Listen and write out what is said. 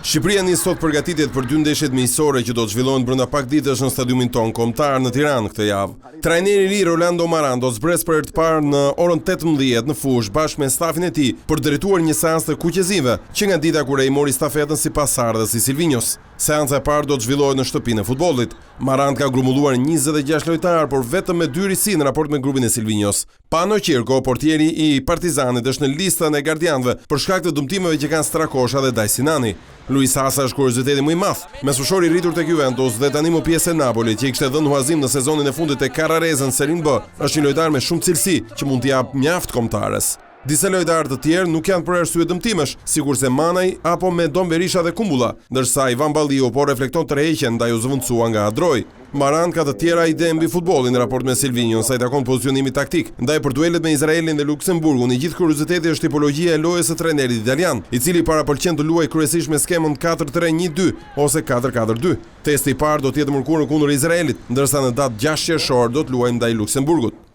Shqipëria nis sot përgatitjet për dy ndeshjet miqësore që do të zhvillohen brenda pak ditësh në stadiumin tonë kombëtar në Tiranë këtë javë. Trajneri i ri Rolando Maran do të zbresë për herë të parë në orën 18 në fushë bashkë me stafin e tij për të drejtuar një seancë të kuqezinjve që nga dita kur ai mori stafetën si pasardhës i Silvinjos. Seanca e parë do të zhvillohet në shtëpinë e futbollit. Maran ka grumbulluar 26 lojtarë, por vetëm me dy risi në raport me grupin e Silvinjos. Pano Qirko, portieri i Partizanit është në listën e gardianëve për shkak të dëmtimeve që kanë Strakosha dhe Dajsinani. Luis Hasa është kurioziteti më i madh, mesfushori i rritur tek Juventus dhe tani më pjesë e Napolit që i kishte dhënë huazim në sezonin e fundit te Carrarese në Serinë B, është një lojtar me shumë cilësi që mund t'i japë mjaft kombëtares. Disa lojtarë të tjerë nuk janë për arsye dëmtimesh, sikurse Manaj apo Medon Berisha dhe Kumbulla, ndërsa Ivan Balliu po reflekton tërheqjen ndaj u zëvendësua nga Adroj. Maran ka të tjera ide mbi futbollin në raport me Silvinjon sa i takon pozicionimit taktik, ndaj për duelet me Izraelin dhe Luksemburgun i gjithë kurioziteti është tipologjia e lojës së trajnerit italian, i cili parapëlqen të luajë kryesisht me skemën 4-3-1-2 ose 4-4-2. Testi i parë do të jetë të mërkurën kundër Izraelit, ndërsa në datë 6 qershor do të luajmë ndaj Luksemburgut.